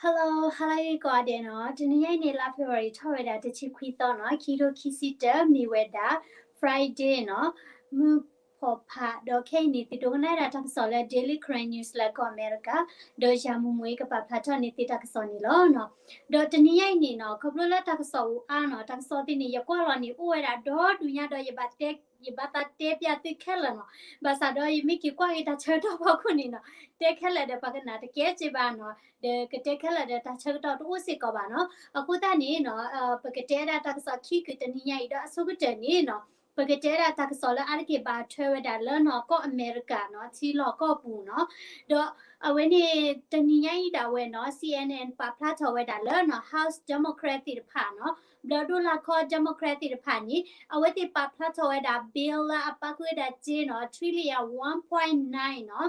Hello, hello ကိးဂၤဒဲးနီၤ, တနံၤညါအံၤန့ၣ် လါ February ထီၣ်ဝဲဒၣ်တဆံခွံသီနီၤ, ခံထိခံဆံတၢ မ့ၢ်ဝဲဒၣ် Friday နီၤ, မုၢ်ဖီၣ်ဖး ဒီးခဲအံၤန့ၣ် သုဒိကနၣ်ဒၣ်တၢ်ကစီၣ်လၢ Daily Karen News လၢကီၢ်အမဲရကၤ, ဒီးယၤမူမူအံၤကပာ်ဖျါထီၣ်န့ၢ်သုတၢ်ကစီၣ်န့ၣ်လီၤနီၤ. ဒီးတနံၤညါအံၤန့ၣ်နီၤ, ခီဖျိလၢတၢ်ကစီၣ်အိၣ်အါနီၤ, တၢ်ကစီၣ်သ့ၣ်န့ၣ် ယကွၢ်လီၤန့ၣ် အိၣ်ဝဲဒၣ်ဒီဒူၣ်ညါဒီး ယဘၣ်တဲ ယဘၣ်သးတဲပျးသုခဲလၢာ်နီၤ, ဘၣ်ဆၣ်ဒီးယမ့ၢ်က့ၤကွၢ်က့ၤတၢ်ဆၢကတီၢ်ဖီခိၣ်န့ၣ်နီၤ, တဲခဲလၢာ်ဒီးပှၤကနၣ်တကဲစ့ဘၣ်နီၤ, ဒီးကတဲခဲလၢာ်ဒီးတၢ်ဆၢကတီၢ်တအိၣ်စ့ၢ်ကီးဘၣ်နီၤ. အဃိသတးန့ၣ်နီၤ, ပကတဲဒၣ်တၢ်ကစီၣ်ခံကုာ်တနံၤညါအံၤဒီးအဆိကတၢၢ်န့ၣ်နီၤ, ပကတဲဒၣ်တၢ်ကစီၣ်လၢအါတက့ၢ်ဘၣ်ထွဲဝဲဒၣ်လၢနီၤ ကီၢ်အမဲရကၤနီၤ, ထံလီၢ်ကီၢ်ပူၤနီၤ, ဒီးအဝဲန့ၣ် တနံၤညါအံၤဒၣ်ဝဲနီၤ, C N N ပာ်ဖျါထီၣ်ဝဲဒၣ်လၢနီၤ House Democrat သ့ၣ်တဖၣ်နီၤ, ဘျီၣ်ဒိၣ်လၢခီ Democrat သ့ၣ်တဖၣ်န့ၣ် အဝဲသ့ၣ်ပာ်ဖျါထီၣ်ဝဲဒၣ် bill လၢအပာ်ဃုာ်ဝဲဒၣ်စ့နီၤ, trillion one point nine နီ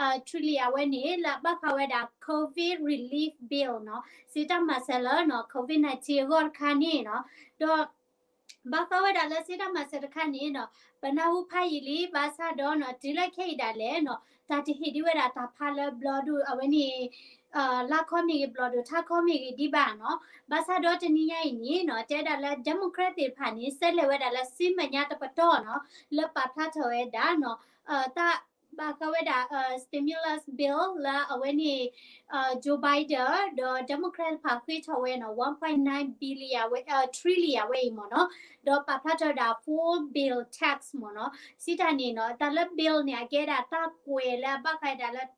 ၤ, trillion ဝဲန့ၣ် လၢအဘၣ်ဃးဝဲဒၣ် COVID relief bill နီၤ, စ့တၢ်မၤစၢၤလၢနီၤ COVID nineteen အဂီၢ်တခါန့ၣ်နီၤ, ဒီး ဘၣ်ဃးဝဲဒၣ်လၢစ့တၢ်မၤစၢၤတခါန့ၣ်နီၤ, ပနၢ်ဟူဖးယံာ်လံ ဘၣ်ဆၣ်ဒီးနီၤ တုၤလၢခဲအံၤဒၣ်လဲာ်နီၤ, တၢ်တဟ့ၣ်ဒံးဝဲဒၣ်တၢ်ဖးလၢဘျီၣ်ဒိၣ်အဝဲန့ၣ် လါခီမ့ၢ်ဂ့ၤ ဘျီၣ်ဒိၣ်ထါခီမ့ၢ်ဂ့ၤဒံးဘၣ်နီၤ. ဘၣ်ဆၣ်ဒီးတနံၤညါအံၤန့ၣ်နီၤ, တဲဒၣ်လၢ Democrat သ့ၣ်တဖၣ်န့ၣ် ဆဲးလဲၤဝဲဒၣ်လၢစ့မဲာ်ညါတပတီၢ်နီၤ, လၢပာ်ဖျါထီၣ်ဝဲဒၣ်နီၤ, တၢ် ဘၣ်ဃးဝဲဒၣ် stimulus bill လၢအဝဲန့ၣ် Joe Biden ဒီး Democrat တဖၣ်ဃ့ထီၣ်ဝဲနီၤ one point nine billion ဝဲ trillion ဝဲအံၤမ့ၢ်နီၤ, ဒီးပာ်ဖျါထီၣ်ဝဲဒၣ် four bill tax မ့ၢ်နီၤ. စံးတၢ်န့ၣ်နီၤ, တၢ်လၢ bill န့ၣ် အကဲဒၣ်တၢ်ကွဲးလၢအဘၣ်ဃးဒၣ်လၢ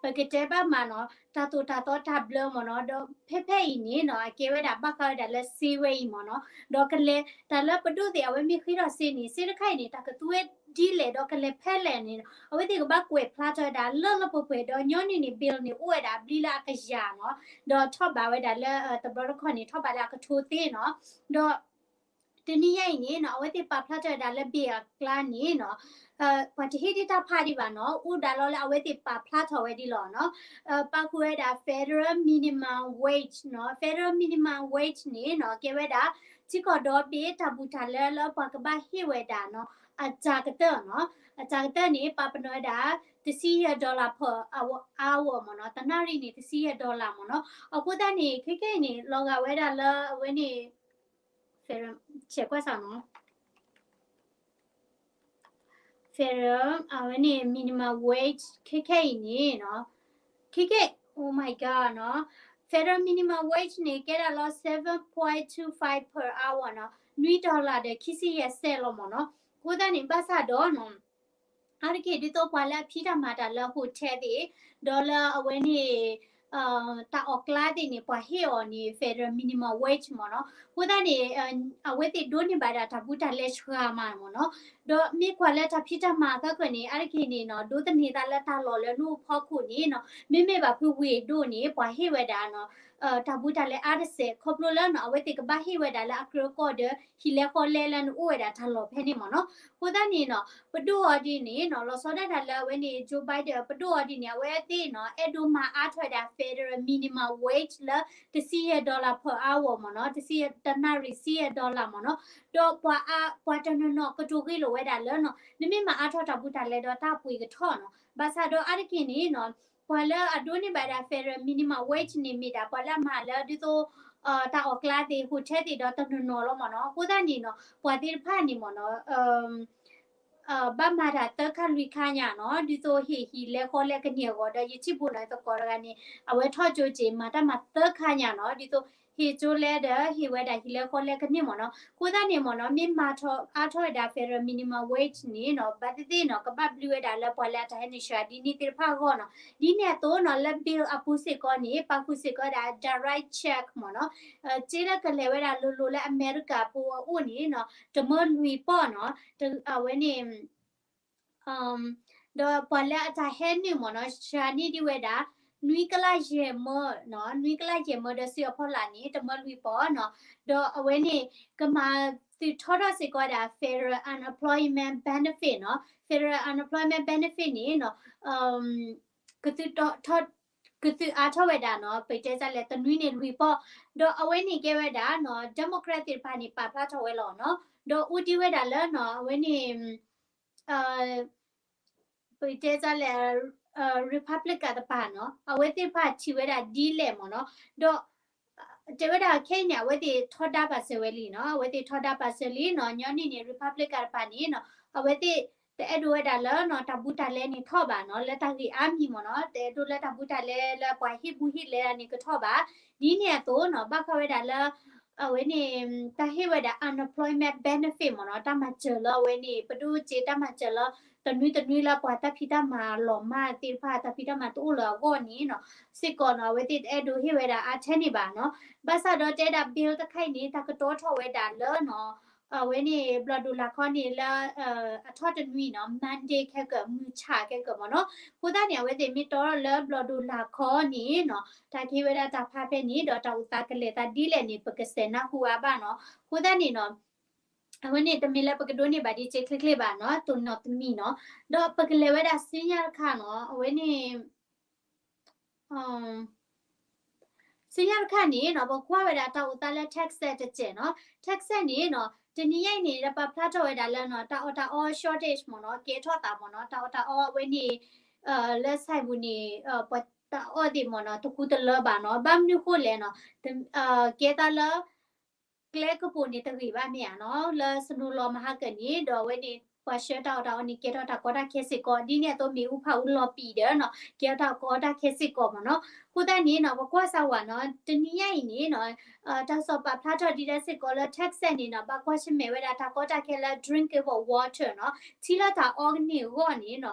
ပကတဲဘၣ်မးနီၤ, တၢ်သိၣ်တၢ်သီတၢ်ဘျၢမ့ၢ်နီၤ, ဒီးဖဲဖဲအံၤန့ၣ်နီၤ, အကဲဝဲဒၣ်ဘၣ်ဃးဝဲဒၣ်လၢစ့ဝဲအံၤမ့ၢ်နီၤ, ဒီးကလဲၤ တၢ်လၢပဒိၣ်သ့ၣ်အဝဲမ့ၢ်ဃ့ထီၣ်စ့န့ၣ် စ့တခါအံၤန့ၣ် တၢ်ကသူဝဲဒ်လဲၣ်ဒီးကလဲၤဖဲလဲၣ်န့ၣ်နီၤ, အဝဲသ့ၣ်ကဘၣ်ကွဲးဖျါထီၣ်ဝဲဒၣ်လၢလၢပှဲၤပှဲၤ ဒီးညီနုၢ်န့ၣ် bill န့ၣ် အိၣ်ဝဲဒၣ်အဘျံးလၢအကယၤနီၤ, ဒီးထီၣ်ဘးဝဲဒၣ်လၢ တဘျီတခီၣ်န့ၣ် ထီၣ်ဘးလၢအကထိသ့နီၤ, ဒီး တနံၤညါအံၤန့ၣ်နီၤ, အဝဲသ့ၣ်ပာ်ဖျါထီၣ်ဝဲဒၣ်လၢ bill အကျါန့ၣ်နီၤ, ပှၤတဟ့ၣ်ဒံးတၢ်ဖးဒံးဘၣ်နီၤ, အိၣ်ဒၣ်လီၤလၢအဝဲသ့ၣ်ပာ်ဖျါထီၣ်ဝဲဒ်လီၤနီၤ, ပာ်ဃုာ်ဝဲဒၣ် federal minimum wage နီၤ, federal minimum wage န့ၣ်နီၤ, ကဲဝဲဒၣ် ထံကီၢ်ဒီဘ့ၣ်တၢ်ဘူးတၢ်လၢလၢပှၤကဘၣ်ဟ့ၣ်ဝဲဒၣ်နီၤ, အတၢ်ကတၢၢ်နီၤ, အတၢ်ကတၢၢ်န့ၣ် ပာ်ပနီၣ်ဝဲဒၣ် တဆံယဲၢ် dollar per hour မ့ၢ်နီၤ, တနၣ်ရံၣ်န့ၣ် တဆံယဲၢ် dollar မ့ၢ်နီၤ. အဃိသတးန့ၣ် ခဲခဲအံၤန့ၣ် လီၤဂာ်ဝဲဒၣ်လၢအဝဲန့ၣ် federal ဆဲးကွၢ်စ့ၢ်နီၤ federal အဝဲန့ၣ် minimum wage ခဲခဲအံၤန့ၣ်နီၤ, ခဲခဲ oh my god နီၤ, federal minimum wage န့ၣ် ကဲဒၣ်လီၤ seven point two five per hour နီၤ, နွံ dollar ဒီးခံဆံယဲၢ်စဲးလီၤမ့ၢ်နီၤ. အဃိသတးန့ၣ် ဘၣ်ဆၣ်ဒီးနီၤ အါတက့ၢ်ဒ်သိးပှၤလၢအဖံးတၢ်မၤတၢ်လၢ hotel သ့ၣ်, ဒီးလၢအဝဲန့ၣ် တၢ်အီၣ်ကျါသ့ၣ်န့ၣ် ပှၤဟ့ၣ်အီၤန့ၣ် federal minimum wage မ့ၢ်နီၤ. အဃိသတးန့ၣ် အဝဲသ့ၣ်ဒိးန့ၢ်ဘၣ်ဒၣ်တၢ်ဘူးတၢ်လဲစှၤမးမ့ၢ်နီၤ. ဒီးမ့ၢ်ကွၢ်လၢတၢ်ဖံးတၢ်မၤအသးခီန့ၣ် အါတက့ၢ်န့ၣ်နီၤ ဒိးသန့ၤသးလၢတၢ်လီၢ်လၢနအိၣ်ဖီခိၣ်န့ၣ်နီၤ မ့မ့ၢ်ဘၣ်ဖုဝ့ၢ်ဒိၣ်န့ၣ် ပှၤဟ့ၣ်ဝဲဒၣ်နီၤ တၢ်ဘူးတၢ်လဲအါတစဲး ခီဖျိလၢနီၤ အဝဲသ့ၣ်ကဘၣ်ဟ့ၣ်ဝဲဒၣ်လၢအကြၢးကီၢ်ဒီး ဟံၣ်လဲဃီလဲလၢနအိၣ်ဝဲဒၣ်တၢ်လီၢ်ဖဲန့ၣ်မ့ၢ်နီၤ. အဃိသတးန့ၣ်နီၤ ပဒိၣ်အီၤဒ်န့ၣ်နီၤ လီၤဆီဒၣ်တၢ်လၢအဝဲန့ၣ် Joe Biden ပဒိၣ်အီၤဒ်န့ၣ် အဝဲသ့ၣ်နီၤ အဲၣ်ဒိးမၤအါထီၣ်ဝဲဒၣ် federal minimum wage လၢတဆံယဲၢ် dollar per hour မ့ၢ်နီၤ တဆံယဲၢ် တနၣ်ရံၣ်ဆံယဲၢ် dollar မ့ၢ်နီၤ. ဒီးပှၤအါ ပှၤတနီၤနီၤကတိၤဂ့ၢ်လိာ်ဝဲဒၣ်လၢနီၤ နမ့ၢ်မၤအါထီၣ်တၢ်ဘူးတၢ်လဲဒီးတၢ်ပှ့ၤကထီၣ်နီၤ. ဘၣ်ဆၣ်ဒီးအါတက့ၢ်န့ၣ်နီၤ ပှၤလၢအဒိးန့ၢ်ဘၣ်ဒၣ် federal minimum wage န့ၣ်မ့ၢ်ဒၣ် ပှၤလၢအမၤလၢဒ်သိး တၢ်အီၣ်ကျါသ့ၣ် hotel သ့ၣ်ဒီးတနီၤနီၤလီၤမ့ၢ်နီၤ. အဃိသတးန့ၣ်နီၤ ပှၤသ့ၣ်တဖၣ်န့ၣ်မ့ၢ်နီၤ ဘၣ်မၤတၢ်သၢခါလွံၢ်ခါညါနီၤ ဒ်သိးဟ့ၣ်ဟံၣ်လဲဃီလဲကန့ၢ်အဂီၢ် ဒီးယထံၣ်ဘိနီၤသကိးတဂၤန့ၣ် အဝဲထီၣ်ကၠိက့ၤ မၤတၢ်မၤသၢခါညါနီၤ ဒ်သိးဟ့ၣ်ကၠိလဲဒီးဟ့ၣ်ဝဲဒၣ်ဟံၣ်လဲဃီလဲကန့ၢ်မ့ၢ်နီၤ. အဃိသတးန့ၣ်မ့ၢ်နီၤ မ့ၢ်မၤထီၣ်အါထီၣ်ဝဲဒၣ် federal minimum wage န့ၣ်နီၤ ဘၣ်သ့ၣ်သ့ၣ်နီၤ ကဘၣ်ဘျုးဝဲဒၣ်လၢပှၤလၢအတၢ်ဟဲနုာ်စှၤဒ်န့ၣ်သ့ၣ်တဖၣ်အဂီၢ်နီၤ. ဒ်န့ၣ်အသိးနီၤ လၢ bill အပူၤစ့ၢ်ကီးန့ၣ် ပာ်ဃုာ်စ့ၢ်ကီးဝဲဒၣ် direct check မ့ၢ်နီၤ စ့လၢကလဲၤဝဲဒၣ်လိၤလိၤလၢအမဲရကၤပူၤအအိၣ်န့ၣ်နီၤ တမၢလွံၢ်ပီၢ်နီၤ အဝဲန့ၣ် ဒီးပှၤလၢအတၢ်ဟဲနုာ်မ့ၢ်နီၤ စှၤန့ၢ်ဒံးဝဲဒၣ် နွံကလးယဲၢ်မၢနီၤ နွံကလးယဲၢ်မၢဒီးစုအဖီလာ်န့ၣ် တမၢလွံၢ်ပီၢ်နီၤ ဒီးအဝဲန့ၣ် ကမၤသုးထီထီၣ်စ့ၢ်ကီးဝဲဒၣ် federal unemployment benefit နီၤ federal unemployment benefit န့ၣ်နီၤ ကသုးထီၣ် ကသုးအါထီၣ်ဝဲဒၣ်နီၤ ပတဲတၢ်လဲၣ် တနွံန့ၣ်လွံၢ်ပီၢ် ဒီးအဝဲန့ၣ်ကဲဝဲဒၣ်နီၤ Democrat သ့ၣ်တဖၣ်န့ၣ် ပာ်ဖျါထီၣ်ဝဲလီၤနီၤ ဒီးအိၣ်ဒံးဝဲဒၣ်လၢနီၤ အဝဲန့ၣ် ပတဲတၢ်လဲၣ် Republican တပၤနီၤ အဝဲသ့ၣ်တဖၣ်ထံၣ်ဝဲဒၣ်ဒ်လဲၣ်မ့ၢ်နီၤ ဒီး တဲဝဲဒၣ်ခဲအံၤန့ၣ် အဝဲသ့ၣ်ထီဒါပာ်စၢၤဝဲလံနီၤ အဝဲသ့ၣ်ထီဒါပာ်စၢၤလံနီၤ ညီနုၢ်န့ၣ် Republican တပၤန့ၣ်နီၤ အဝဲသ့ၣ်တအဲၣ်ဒိးဝဲဒၣ်လၢနီၤ တၢ်ဘူးတၢ်လဲန့ၣ်ထီၣ်ဘၣ်နီၤ လၢတၢ်ဂ့ၢ်အါမံၤမ့ၢ်နီၤ တအဲၣ်ဒိးလၢတၢ်ဘူးတၢ်လဲလၢပှၤဟ့ၣ်ဘူးဟ့ၣ်လဲန့ၣ်ကထီၣ်ဘၣ် ဒ်န့ၣ်အသိးနီၤ ဘၣ်ဃးဝဲဒၣ်လၢ အဝဲန့ၣ် တၢ်ဟ့ၣ်ဝဲဒၣ် unemployment benefit မ့ၢ်နီၤ တၢ်မၤစၢၤလၢအဝဲန့ၣ် ပဒိၣ်စ့တၢ်မၤစၢၤလၢ တနွံတနွံလၢပှၤတၢ်ဖံးတၢ်မၤလီၤမၢ်သ့ၣ်တဖၣ် တၢ်ဖံးတၢ်မၤတအိၣ်လၢအဂီၢ်န့ၣ်နီၤ စ့ၢ်ကီးနီၤ အဝဲသ့ၣ်တအဲၣ်ဒိးဟ့ၣ်ဝဲဒၣ်အါထဲန့ၣ်ဘၣ်နီၤ ဘၣ်ဆၣ်ဒီးတဲဒၣ် bill တခါအံၤန့ၣ် တၢ်ကတီၤထီၣ်ဝဲဒၣ်လၢနီၤ အဝဲန့ၣ် ဘျီၣ်ဒိၣ်လာ်ခီန့ၣ်လၢ အထီၣ်တနွံနီၤ Monday ခဲကၢၢ် မုၢ်ဆၣ်ခဲကၢၢ်မ့ၢ်နီၤ အဃိသတးန့ၣ် အဝဲသ့ၣ်မ့ၢ်တီလၢဘျီၣ်ဒိၣ်လာ်ခီန့ၣ်နီၤ တၢ်ကဟ့ၣ်ဝဲဒၣ်တၢ်ဖးဖဲန့ၣ် ဒီးတၢ်အိၣ်သးကလဲၤသးဒ်လဲၣ်န့ၣ် ပကစဲးနၢ်ဟူအါဘၣ်နီၤ အဃိသတးန့ၣ်နီၤ အဝဲန့ၣ်တမ့ၢ်လၢပကဒိးန့ၢ်ဘၣ်ဒ်စ့ချ့ချ့ဘၣ်နီၤ တိၢ်နီၣ်တမံၤနီၤ ဒီးပကလဲၤဝဲဒၣ်ဆူညါတခါနီၤ အဝဲန့ၣ် ဆူညါတခါန့ၣ်နီၤ ပကွၢ်ဝဲဒၣ်တၢ်အိၣ်သးလၢ Texas တစဲးနီၤ Texas န့ၣ်နီၤ တနံၤညါအံၤန့ၣ် ပာ်ဖျါထီၣ်ဝဲဒၣ်လၢနီၤ တၢ်အီၣ်တၢ်အီ shortage မ့ၢ်နီၤ ကဲထီၣ်သးမ့ၢ်နီၤ တၢ်အီၣ်တၢ်အီအဝဲန့ၣ် လၢ site ပူၤန့ၣ် ပှၤတၢ်အီၣ်သ့ၣ်မ့ၢ်နီၤ တဃူတလၢဘၣ်နီၤ ဘၣ်မနုၤဃိလဲၣ်နီၤ ကဲသးလၢ ကျဲကပိာ်န့ၣ်တဂ့ၤဘၣ်မ့ၢ်ဧါနီၤ လၢ snow လီၤမဟါကၢၢ်န့ၣ် ဒီးအဝဲန့ၣ် ပှၤဆှၢတၢ်အီၣ်တၢ်အီန့ၣ် ကဲထီၣ်တၢ်ကီတၢ်ခဲစ့ၢ်ကီး ဒ်န့ၣ်အသိးမ့ၣ်အူဖးအူလီၤပံာ်ဒီးနီၤ ကဲထီၣ်တၢ်ကီတၢ်ခဲစ့ၢ်ကီးမ့ၢ်နီၤ အဃိသတးန့ၣ်နီၤ ပကွၢ်စၢ်ဝဲနီၤ တနံၤညါအံၤန့ၣ်နီၤ တၢ်ကစီၣ်ပာ်ဖျါထီၣ်ဒ်လဲၣ်စ့ၢ်ကီးလၢ Texas န့ၣ်နီၤ ဘၣ်ကွၢ်ဆၢၣ်မဲာ်ဝဲဒၣ်တၢ်ကီတၢ်ခဲလၢ drinkable water နီၤ ထံလၢတၢ်အီကန့ၢ်အဂီၢ်န့ၣ်နီၤ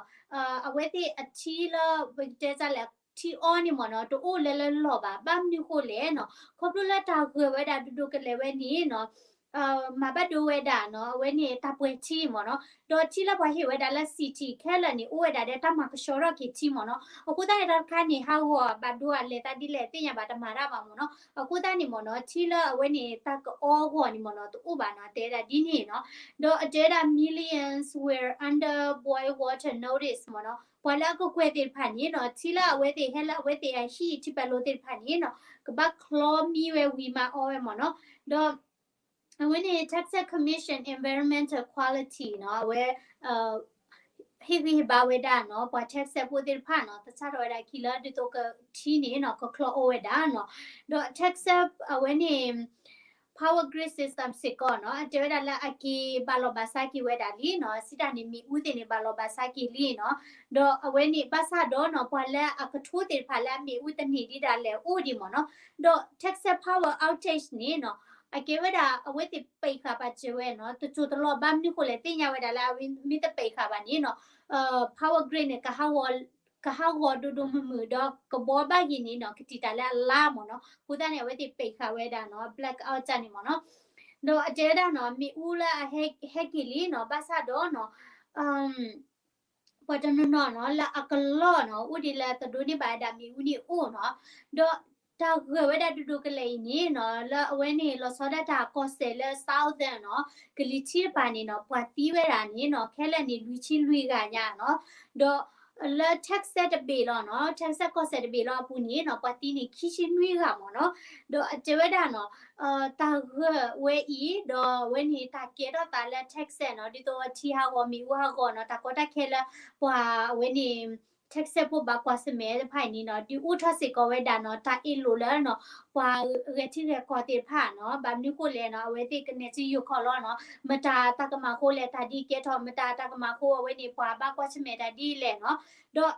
အဝဲသ့ၣ်အထံလၢ ပကတဲလဲၣ် ထံအီန့ၣ်မ့ၢ်နီၤ တအိၣ်လၢလၢလီၢ်ဘၣ် ဘၣ်မနုၤဃိလဲၣ်နီၤ ခီဖျိလၢတၢ်ဂၢၢ်ဝဲဒၣ်ဒိၣ်ဒိၣ်ကလဲာ်ဝဲန့ၣ်နီၤ မၤဘၣ်ဒိဝဲဒၣ်နီၤ အဝဲန့ၣ်တၢ်ပှဲၤထံမ့ၢ်နီၤ ဒီးထံလၢပှၤဟ့ၣ်ဝဲဒၣ်လၢ city ခဲလၢာ်န့ၣ် အိၣ်ဝဲဒၣ်ဒီးတၢ်မၤကဆှီထီၣ်က့ၤထံမ့ၢ်နီၤ အဃိသတးန့ၣ် တၢ်တခါန့ၣ် ဟးဂီၤဘၣ်ဒိအလဲၤသးဒ်လဲၣ်သ့ၣ်ညါဘၣ်တမၤတၢ်ဘၣ်မ့ၢ်နီၤ အဃိသတးန့ၣ်မ့ၢ်နီၤ ထံလၢအဝဲန့ၣ် တၢ်ကအီအဂီၢ်န့ၣ်မ့ၢ်နီၤ တအိၣ်ဘၣ်နီၤ တဲဒၣ်ဒ်န့ၣ်နီၤ ဒီးအတဲဒၣ် millions were under boil water notice မ့ၢ်နီၤ ပှၤလၢအကကွဲၢ်သ့ၣ်တဖၣ်န့ၣ်နီၤ ထံလၢအဝဲသ့ၣ်ဟဲလၢအဝဲသ့ၣ်အဟံၣ်ထံပၤလိၤသ့ၣ်တဖၣ်န့ၣ်နီၤ ကဘၣ်ချီမံဝဲဝံၤမးအီဝဲမ့ၢ်နီၤ ဒီး အဝဲန့ၣ် Texas Commission Environmental Quality နီၤ အဝဲ ဟ့ၣ်ဂံၢ်ဟ့ၣ်ဘါဝဲဒၣ်နီၤ ပှၤ Texas ဖိသ့ၣ်တဖၣ်နီၤ သဆၣ်ထီၣ်ဝဲဒၣ်ခံလၢဒ်သိးကထံန့ၣ်နီၤ ကချီအီဝဲဒၣ်နီၤ ဒီး Texas အဝဲန့ၣ် power grid system စ့ၢ်ကီးနီၤ အတဲဝဲဒၣ်လၢအက့ၤဘၣ်လီၢ်ဘၣ်စးက့ၤဝဲဒၣ်လံနီၤ စံးတၢ်န့ၣ် မ့ၣ်အူသ့ၣ်န့ၣ် ဘၣ်လီၢ်ဘၣ်စးက့ၤလံနီၤ ဒီးအဝဲန့ၣ် ဘၣ်ဆၣ်ဒီးနီၤ ပှၤလၢအကထိသ့ၣ်တဖၣ်လၢအမ့ၣ်အူတန့ၢ်ဒံးဒၣ်လဲာ်အိၣ်ဒံးမ့ၢ်နီၤ ဒီး Texas power outage န့ၣ်နီၤ အကဲဝဲဒၣ် အဝဲသ့ၣ်ပံးဃာ်ပာ်စၢၤဝဲနီၤ တစိၢ်တလီၢ်ဘၣ်မနုၤဃိလဲၣ် သ့ၣ်ညါဝဲဒၣ်လၢအဝဲမ့ၢ်တပံးဃာ်ဘၣ်န့ၣ်နီၤ power grid န့ၣ် ကဟးဂီၤဒိၣ်ဒိၣ်မုၢ်မုၢ် ဒီးကဘီဘၣ်ဂ့ၤန့ၣ်နီၤ ကတံာ်တာ်လၢအလါမ့ၢ်နီၤ အဃိသတးန့ၣ် အဝဲသ့ၣ်ပံးဃာ်ဝဲဒၣ်နီၤ blackout န့ၣ်မ့ၢ်နီၤ ဒီးအတဲဝဲဒၣ်နီၤ မ့ၣ်အူလၢအဟဲက့ၤလံနီၤ ဘၣ်ဆၣ်ဒီးနီၤ ပှၤတနီၤနီၤနီၤ လၢအကလီၢ်နီၤ အိၣ်ဒံးလၢတဒိးန့ၢ်ဘၣ်ဝဲဒၣ်မ့ၣ်အူန့ၣ်အိၣ်နီၤ ဒီးတၢ်ဂၢၢ်ဝဲဒၣ်ဒိၣ်ဒိၣ်ကလဲာ်အံၤန့ၣ်နီၤ လၢအဝဲန့ၣ် လီၤဆီဒၣ်တၢ်ကီၢ်စဲၣ်လၢ Southern နီၤ ကလံၤထံးတပၤန့ၣ်နီၤ ပှၤသံဝဲဒၣ်န့ၣ်နီၤ ခဲလၢာ်န့ၣ် လွံၢ်ဆံလွံၢ်ဂၤညါနီၤ ဒီးလၢ Texas တဘ့ၣ်လီၤနီၤ Texas ကီၢ်စဲၣ်တဘ့ၣ်လီၤအပူၤန့ၣ်နီၤ ပှၤသံန့ၣ် ခံဆံနွံဂၤမ့ၢ်နီၤ ဒီးအတဲဝဲဒၣ်နီၤ တၢ်ဂၢၢ်ဝဲအံၤ ဒီးအဝဲန့ၣ် တၢ်ကဲထီၣ်သးလၢ Texas နီၤ ဒ်သိးထံဟးဂီၤ မ့ၣ်အူဟးဂီၤနီၤ တၢ်ကီတၢ်ခဲလၢ ပှၤအဝဲန့ၣ် Texas ဖိဘၣ်ကွၢ်ဆၢၣ်မဲာ်တဖၣ်အံၤန့ၣ်နီၤ ဒုးအိၣ်ထီၣ်စ့ၢ်ကီးဝဲဒၣ်နီၤ တၢ်အ့ၣ်လိာ်လၢနီၤ ပှၤဂဲၤထံဂဲၤကီၢ်သ့ၣ်တဖၣ်နီၤ ဘၣ်မနုၤဃိလဲၣ်နီၤ အဝဲသ့ၣ်ကနဲၣ်စုယိၤခီၣ်လီၤနီၤ မတၤတၢ်ကမၣ်ဃိလဲၣ် တၢ်ဒ်ကဲထီၣ် မတၤတၢ်ကမၣ်ဃိ အဝဲန့ၣ် ပှၤဘၣ်ကွၢ်ဆၢၣ်မဲာ်တၢ်ဒ်လဲၣ်နီၤ ဒီး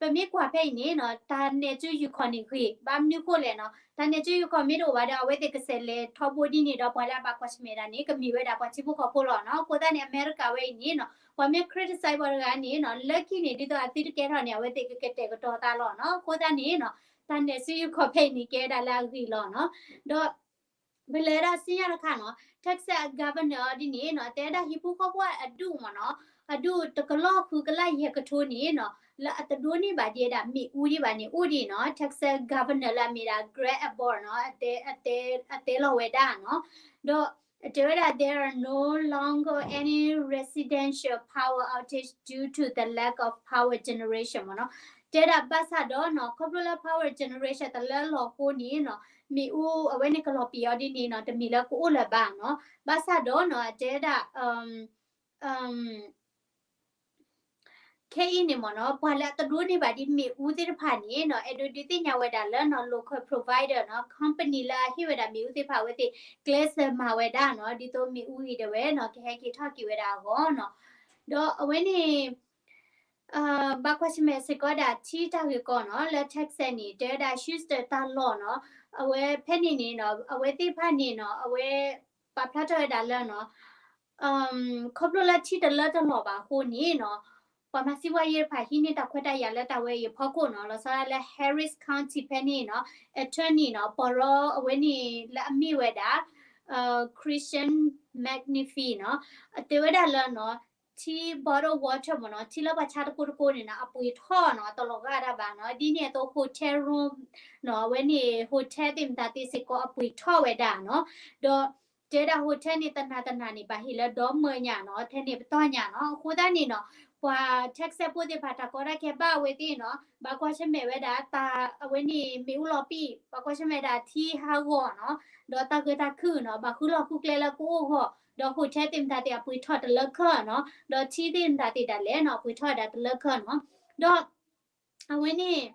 ပမ့ၢ်ကွၢ်ဖဲအံၤန့ၣ်နီၤ တၢ်နဲၣ်စုယိၤခီၣ်န့ၣ်ဂ့ၤ ဘၣ်မနုၤဃိလဲၣ်နီၤ တၢ်နဲၣ်စုယိၤခီၣ်မ့ၢ်တအိၣ်ဘၣ်ဒီး အဝဲသ့ၣ်ကစဲးလဲၤထီဘိဒ်န့ၣ်ဒီး ပှၤလၢအဘၣ်ကွၢ်ဆၢၣ်မဲာ်တၢ်န့ၣ် ကမ့ၢ်ဝဲဒၣ်ပှၤထံဖိကီၢ်ဖိလီၤနီၤ အဃိသတးန့ၣ် အမဲရကၤဝဲအံၤန့ၣ်နီၤ ပှၤမ့ၢ် criticize ပှၤတဂၤန့ၣ်နီၤ လၢခံန့ၣ် ဒ်သိးအသုတကဲထီၣ်န့ၣ် အဝဲသ့ၣ်ကကတဲာ်ကတီၤသးလီၤနီၤ အဃိသတးန့ၣ်နီၤ တၢ်နဲၣ်စုယိၤခီၣ်ဖဲအံၤန့ၣ် ကဲဝဲဒၣ်လၢအဂ့ၤလီၤနီၤ ဒီး ပလဲၤဒၣ်ဆူညါတခါနီၤ Texas governor ဒ်န့ၣ်နီၤ တဲဒၣ်ဟံၣ်ဖိဃီဖိအဒူၣ်မ့ၢ်နီၤ အဒူၣ်တကလီၢ်ဃုကလးယဲၢ်ကထိန့ၣ်နီၤ လၢအတဒိးန့ၢ်ဘၣ်ဒံးဝဲဒၣ်မ့ၣ်အူဒံးဘၣ်န့ၣ် အိၣ်ဒံးနီၤ Texas governor လၢအမ့ၢ်ဒၣ် Greg Abbott နီၤ အတဲလီၤဝဲဒၣ်နီၤ ဒီး တဲဝဲဒၣ် there are no longer any residential power outage due to the lack of power generation မ့ၢ်နီၤ တဲဒၣ်ဘၣ်ဆၣ်ဒီးနီၤ ခီဖျိလၢ power generation တလၢလီၤအဃိန့ၣ်နီၤ မ့ၣ်အူအဝဲန့ၣ်ကလီၤပံာ်အီၤဒ်န့ၣ်နီၤ တမ့ၢ်လၢကအိၣ်လၢၤဘၣ်နီၤ ဘၣ်ဆၣ်ဒီးနီၤ အတဲဒၣ် အ ခဲအံၤန့ၣ်မ့ၢ်နီၤ ပှၤလၢအတဒိးန့ၢ်ဘၣ်ဒ်မ့ၣ်အူသ့ၣ်တဖၣ်န့ၣ်နီၤ အဲၣ်ဒိးဒုးသ့ၣ်ညါဝဲဒၣ်လၢနီၤ local provider နီၤ company လၢအဟ့ၣ်ဝဲဒၣ်မ့ၣ်အူသ့ၣ်တဖၣ် အဝဲသ့ၣ်ကျဲးစၢးမၤဝဲဒၣ်နီၤ ဒ်သိးမ့ၣ်အူဂ့ၤဒၣ်ဝဲနီၤ ကဟဲက့ၤထီၣ်က့ၤဝဲဒၣ်အဂီၢ်နီၤ. ဒီးအဝဲန့ၣ် ဘၣ်ကွၢ်ဆၢၣ်မဲာ်စ့ၢ်ကီးဒၣ်ထံတၢ်ဂ့ၢ်ကီနီၤ လၢ Texas န့ၣ် တဲဝဲဒၣ် Houston တၢ်လီၢ်နီၤ အဝဲဖဲန့ၣ်န့ၣ်နီၤ အဝဲသ့ၣ်တဖၣ်န့ၣ်နီၤ အဝဲပာ်ဖျါထီၣ်ဝဲဒၣ်လၢနီၤ ခီဖျိလၢထံတလၢတလီၤဘၣ်အဃိန့ၣ်နီၤ ပှၤမၤစံးဝါယဲတဖၣ်ဟံးန့ၢ်တၢ်ခွဲးတၢ်ယာ်လၢတၢ်ဝဲအံၤအဖီခိၣ်နီၤ လီၤဆီဒၣ်တၢ်လၢ Harris County ဖဲန့ၣ်နီၤ attorney နီၤ ပီၢ်ရီအဝဲန့ၣ်လၢအမ့ၢ်ဝဲဒၣ် Christian McNeely နီၤ အတဲဝဲဒၣ်လၢနီၤ ထံ bottled water မ့ၢ်နီၤ ထံလၢပှၤဆါတကိးတကိးန့ၣ်နီၤ အပှ့ၤထီၣ်နီၤ တလီၤဂာ်တၢ်ဘၣ်နီၤ ဒ်န့ၣ်အသိး hotel room နီၤ အဝဲန့ၣ် hotel သ့ၣ်မတၤသ့ၣ်စ့ၢ်ကီးအပှ့ၤထီၣ်ဝဲဒၣ်နီၤ ဒီး တဲဒၣ် hotel န့ၣ် တနၤတနၤန့ၣ် ဘၣ်ဟ့ၣ်လၢဒီမၢညါနီၤ ထဲန့ၣ်ပတီၢ်ညါနီၤ အဃိသတးန့ၣ်နီၤ ပှၤ Texas ဖိသ့ၣ်တဖၣ် တၢ်ကီတၢ်ခဲဘၣ်အဝဲသ့ၣ်နီၤ ဘၣ်ကွၢ်ဆၢၣ်မဲာ်ဝဲဒၣ် တၢ်အဝဲန့ၣ်မ့ၣ်အူလီၤပံာ် ဘၣ်ကွၢ်ဆၢၣ်မဲာ်ဒၣ်ထံဟးဂီၤနီၤ ဒီးတၢ်ဂ့ၢ်တၢ်ခုၣ်နီၤ ဘၣ်ဃုလီၢ်ဃုကျဲလၢကအိၣ်ဂီၢ် ဒီး hotel သ့ၣ်မတၤသ့ၣ်အပှ့ၤထီၣ်တလၢခၢၣ်နီၤ ဒီးထံသ့ၣ်မတၤသ့ၣ်ဒၣ်လဲာ်နီၤ အပှ့ၤထီၣ်ဝဲဒၣ်တလၢခၢၣ်နီၤ ဒီး အဝဲန့ၣ်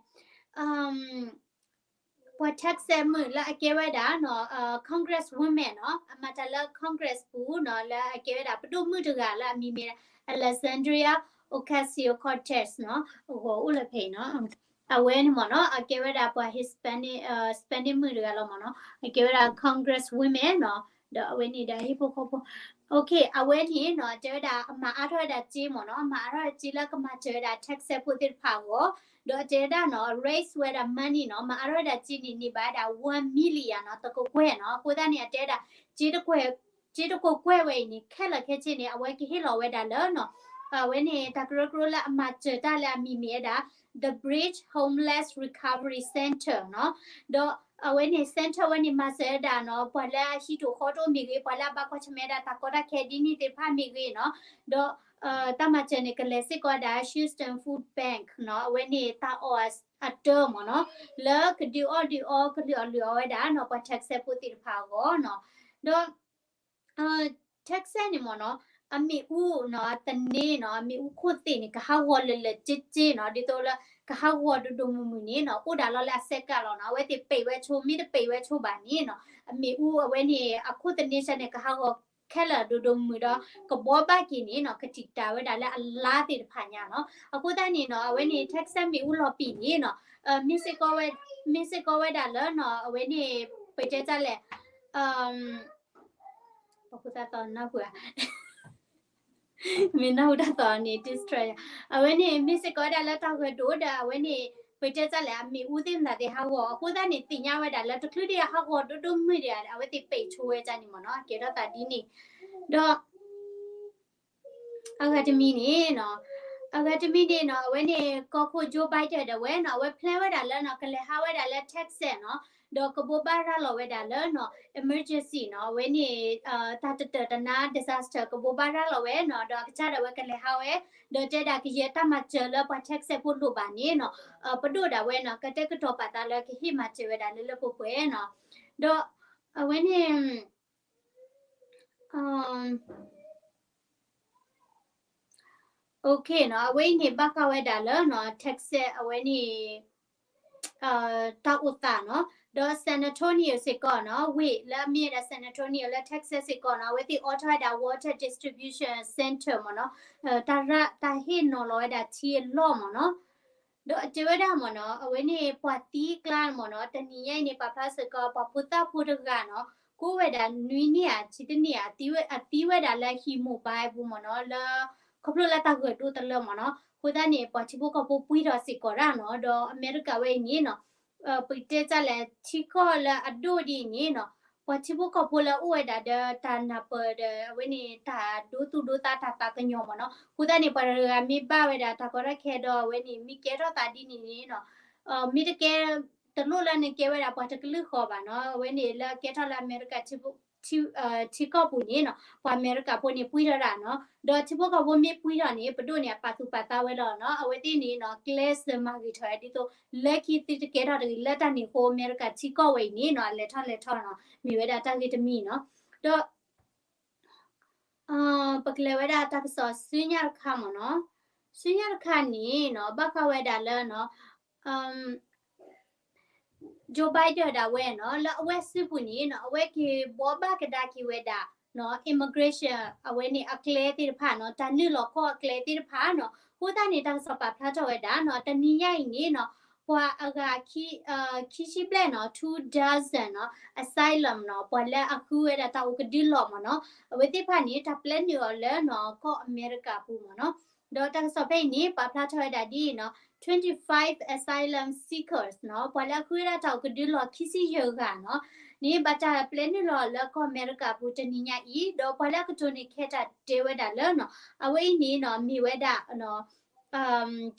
ပှၤ Texas မုၣ်လၢအကဲဝဲဒၣ်နီၤ Congress woman နီၤ အမၤတၢ်လၢ Congress ပူၤနီၤ လၢအကဲဝဲဒၣ်ပဒိၣ်မုၣ်တဂၤလၢအမံၤမ့ၢ် Alexandria Ocasio-Cortez နီၤ အဂီၤအိၣ်လၢဖဲအံၤနီၤ အဝဲန့ၣ်မ့ၢ်နီၤ အကဲဝဲဒၣ်ပှၤ Hispanic Hispanic မုၣ်တဂၤလီၤမ့ၢ်နီၤ အကဲဝဲဒၣ် Congress woman နီၤ ဒီးအဝဲန့ၣ်ဒီးဟံၣ်ဖိဃီဖိ Okay အဝဲန့ၣ်နီၤ တဲဝဲဒၣ်အမၤအါထီၣ်ဝဲဒၣ်စ့မ့ၢ်နီၤ မၤအါထီၣ်ဝဲဒၣ်စ့လၢကမၤစၢၤဝဲဒၣ် Texas ဖိသ့ၣ်တဖၣ်အဂီၢ် ဒီးတဲဝဲဒၣ်နီၤ raise ဝဲဒၣ် money နီၤ မၤအါထီၣ်ဝဲဒၣ်စ့န့ၣ်န့ၢ်ဘၣ်ဝဲဒၣ် one million နီၤ တကကွဲၢ်နီၤ အဃိသတးန့ၣ် အတဲဝဲဒၣ် စ့တကကွဲၢ်ဝဲအံၤန့ၣ် ခဲလၢာ်ခဲဆ့န့ၣ် အဝဲကဟ့ၣ်လီၤဝဲဒၣ်လၢနီၤ အဝဲန့ၣ်တၢ်ကရၢကရိလၢအမၤစၢၤတၢ်လၢအမံၤမ့ၢ်ဝဲဒၣ် The Bridge Homeless Recovery Center နီၤ ဒီးအဝဲန့ၣ် center ဝဲန့ၣ် မၤစၢၤဝဲဒၣ်နီၤ ပှၤလၢအဟံးတအိၣ်ဃီတအိၣ်မ့ၢ်ဂ့ၤ ပှၤလၢအဘၣ်ကွၢ်ဆၢၣ်မဲာ်ဒၣ်တၢ်ကီတၢ်ခဲဒ်န့ၣ်သ့ၣ်တဖၣ်မ့ၢ်ဂ့ၤနီၤ ဒီး တၢ်မၤစၢၤန့ၣ် ကလဲၤစ့ၢ်ကီးဝဲဒၣ် Houston Food Bank နီၤ အဝဲန့ၣ်တၢ်အီၣ်အတၢမ့ၢ်နီၤ လၢကဒုးအီၣ်ဒုးအီ ကလုၢ်အီၣ်လုၢ်အီဝဲဒၣ်နီၤ ပှၤ Texas ဖိသ့ၣ်တဖၣ်အဂီၢ်နီၤ ဒီး Texas န့ၣ်မ့ၢ်နီၤ အမ့ၣ်အူနီၤ သန့နီၤ အမ့ၣ်အူခိၣ်သ့ၣ်န့ၣ် ကဟးဂီၤလၢာ်လၢာ်က့က့နီၤ ဒ်သိးလၢ ကဟးဂီၤဒိၣ်ဒိၣ်မုၢ်မုၢ်န့ၣ်နီၤ အိၣ်ဒၣ်လီၤလၢအစဲးကးလီၤနီၤ အဝဲသ့ၣ်ပံးဝဲဆိ မ့ၢ်တပံးဝဲဆိဘၣ်န့ၣ်နီၤ အမ့ၣ်အူအဝဲန့ၣ် အခိၣ်သန့ဆၢန့ၣ် ကဟးဂီၤခဲလၢာ်ဒိၣ်ဒိၣ်မုၢ်မုၢ်ဒီး ကဘှီဘၣ်က့ၤန့ၣ်နီၤ ကတံာ်တာ်ဝဲဒၣ်လၢအလါသ့ၣ်တဖၣ်ညါနီၤ အဃိသတးန့ၣ်နီၤ အဝဲန့ၣ် Texas မ့ၣ်အူလီၤပံာ်န့ၣ်နီၤ မ့ၢ်စ့ၢ်ကီးဝဲ မ့ၢ်စ့ၢ်ကီးဝဲဒၣ်လၢနီၤ အဝဲန့ၣ် ပတဲတၢ်လဲၣ် ပှၤဖိသၣ်သီနၢ်ဟူဧါ မ့ၢ်နၢ်ဟူတၢ်သီန့ၣ် distract အဝဲန့ၣ် မ့ၢ်စ့ၢ်ကီးဝဲဒၣ်လၢတၢ်ဂဲၤဒိၣ်ဒီး အဝဲန့ၣ် ပတဲတၢ်လဲၣ် အမ့ၣ်အူသ့ၣ်မတၤသ့ၣ်ဟးဂီၤ အဃိသတးန့ၣ် သ့ၣ်ညါဝဲဒၣ်လၢတချုးဒံးအဟးဂီၤဒိၣ်ဒိၣ်မုၢ်ဒံး အဝဲသ့ၣ်ပံးဆိဝဲဒၣ်န့ၣ်မ့ၢ်နီၤ ကဲထီၣ်သးဒ်န့ၣ် ဒီး အဂၤတမံၤန့ၣ်နီၤ အဂၤတမံၤန့ၣ်နီၤ အဝဲန့ၣ် ကီၢ်ခိၣ် Joe Biden ဒီးဝဲနီၤ အဝဲ plan ဝဲဒၣ်လၢနီၤ ကလဲၤဟးဝဲဒၣ်လၢ Texas နီၤ ဒီးကဘိးဘၣ်ရၤလီၤဝဲဒၣ်လၢနီၤ emergency နီၤ အဝဲန့ၣ် တၢ်တတၢာ်တနါ disaster ကဘိးဘၣ်ရၤလီၤဝဲနီၤ ဒီးအကစၢ်ဒၣ်ဝဲကလဲၤဟးဝဲ ဒီးတဲဒၣ်ကယဲၢ်တၢ်မၤစၢၤလၢပှၤ Texas ဖိလိၣ်ဘၣ်န့ၣ်နီၤ ပဒိၣ်ဒၣ်ဝဲနီၤ ကတဲာ်ကတီၤပာ်သးလၢကဟ့ၣ်မၤစၢၤဝဲဒၣ်လၢလၢပှဲၤပှဲၤနီၤ ဒီးအဝဲန့ၣ် OK နီၤ အဝဲအံၤန့ၣ် ဘၣ်ဃးဝဲဒၣ်လၢနီၤ Texas အဝဲန့ၣ် တၢ်အိၣ်သးနီၤ ဒီး San Antonio စ့ၢ်ကီးနီၤ ဝ့ၢ်လၢအမ့ၢ်ဝဲဒၣ် San Antonio လၢ Texas စ့ၢ်ကီးနီၤ အဝဲသ့ၣ်အိးထီၣ်ဝဲဒၣ် water distribution center မ့ၢ်နီၤ တၢ်ရၣ် တၢ်ဟ့ၣ်နီၤလီၤဝဲဒၣ်ထံအလီၢ်မ့ၢ်နီၤ ဒီးအတဲဝဲဒၣ်မ့ၢ်နီၤ အဝဲန့ၣ် ပှၤသံကျါမ့ၢ်နီၤ တနံၤညါအံၤန့ၣ် ပာ်ဖျါစ့ၢ်ကီး ပှၤဖိသၣ်ဖိတဂၤနီၤ ကအိၣ်ဝဲဒၣ်နွံနံၣ်ဧါ ဆံတနံၣ်ဧါ အသံဝဲဒၣ်လၢဟံၣ် mobile ပူၤမ့ၢ်နီၤ လၢ ခီဖျိလၢတၢ်ဂဲၤဒိၣ်တလၢမ့ၢ်နီၤ အဃိသတးန့ၣ် ပှၤထံဖိကီၢ်ဖိပှံၢ်ထီၣ်စ့ၢ်ကီးဒၣ်နီၤ ဒီးအမဲရကၤဝဲအံၤန့ၣ်နီၤ ပတဲတၢ်လဲၣ် ထံကီၢ်လၢအဒိၣ်ဒ်အံၤန့ၣ်နီၤ ပှၤထံဖိကီၢ်ဖိလၢအအိၣ်ဝဲဒၣ်ဒီးတၢ်နၢ်ပၢၢ်ဒီး အဝဲန့ၣ် တၢ်ဒိသူၣ်ဒိသးတၢ်သးကညီၤမ့ၢ်နီၤ အဃိသတးန့ၣ် ပှၤတဂၤမ့ၢ်ဘၣ်ဝဲဒၣ်တၢ်ကီတၢ်ခဲဒီး အဝဲန့ၣ် မ့ၢ်ကဲထီၣ်သးဒ်န့ၣ်န့ၣ်နီၤ မ့ၢ်တကဲ တလိၣ်လၢနကဲဝဲဒၣ်ပှၤတကလုာ်ဃီဘၣ်နီၤ အဝဲန့ၣ်လၢကဲထီၣ်လၢအမဲရကၤ ထံကီၢ်ပူၤန့ၣ်နီၤ ပှၤအမဲရကၤဖိန့ၣ်ပှံၢ်ထီၣ်ဒၣ်နီၤ ဒီးထံဖိကီၢ်ဖိမ့ၢ်ပှံၢ်ထီၣ်န့ၣ် ပဒိၣ်န့ၣ် အပာ်သူၣ်ပာ်သးဝဲလီၤနီၤ အဝဲသ့ၣ်န့ၣ်နီၤ ကျဲးစၢးမၤဂ့ၤထီၣ်ဝဲဒ်သိး လၢခံသုတကဲထီၣ်တဂ့ၤ လၢတၢ်န့ၣ်အဃိ အမဲရကၤထံကီၢ်ဝဲအံၤန့ၣ်နီၤ အလဲၤထီၣ်လဲၤထီနီၤ မ့ၢ်ဝဲဒၣ်တၢ်ဂ့ၢ်တမံၤနီၤ ဒီး ပကလဲၤဝဲဒၣ်တၢ်ကစီၣ်ဆူညါတခါမ့ၢ်နီၤ ဆူညါတခါန့ၣ်နီၤ ဘၣ်ဃးဝဲဒၣ်လၢနီၤ Joe Biden ဒၣ်ဝဲနီၤ လၢအဝဲစုပူၤန့ၣ်နီၤ အဝဲက့ၤဘှီဘၣ်ကဒါက့ၤဝဲဒၣ်နီၤ immigration အဝဲန့ၣ်အကျဲသ့ၣ်တဖၣ်နီၤ တၢ်နုာ်လီၤကီၢ်အကျဲသ့ၣ်တဖၣ်နီၤ အဃိသတးန့ၣ် တၢ်ကစီၣ်ပာ်ဖျါထီၣ်ဝဲဒၣ်နီၤ တနံၤညါအံၤန့ၣ်နီၤ ပှၤအဂၤ ခံဆံဘျဲၣ်နီၤ two dozen နီၤ asylum နီၤ ပှၤလၢအဃုဝဲဒၣ်တၢ်အိၣ်ကဒုလီၢ်မ့ၢ်နီၤ အဝဲသ့ၣ်တဖၣ်န့ၣ် တၢ်ပျဲနုာ်အီၤလၢနီၤ ကီၢ်အမဲရကၤပူၤမ့ၢ်နီၤ ဒီးတၢ်ကစီၣ်ဖဲအံၤန့ၣ် ပာ်ဖျါထီၣ်ဝဲဒၣ်ဒ်အံၤနီၤ twenty-five asylum seekers နီၤ ပှၤလၢအဃုဝဲဒၣ်တၢ်အိၣ်ကဒုလီၢ် ခံဆံယဲၢ်ဂၤနီၤ န့ၣ် ဘၣ်တၢ်ပျဲနုာ်လီၤလၢကီၢ်အမဲရကၤပူၤတနံၤညါအံၤ ဒီးပှၤလၢအကတိၤန့ၢ်ခဲတၢ်တဲဝဲဒၣ်လၢနီၤ အဝဲအံၤန့ၣ်နီၤ မ့ၢ်ဝဲဒၣ်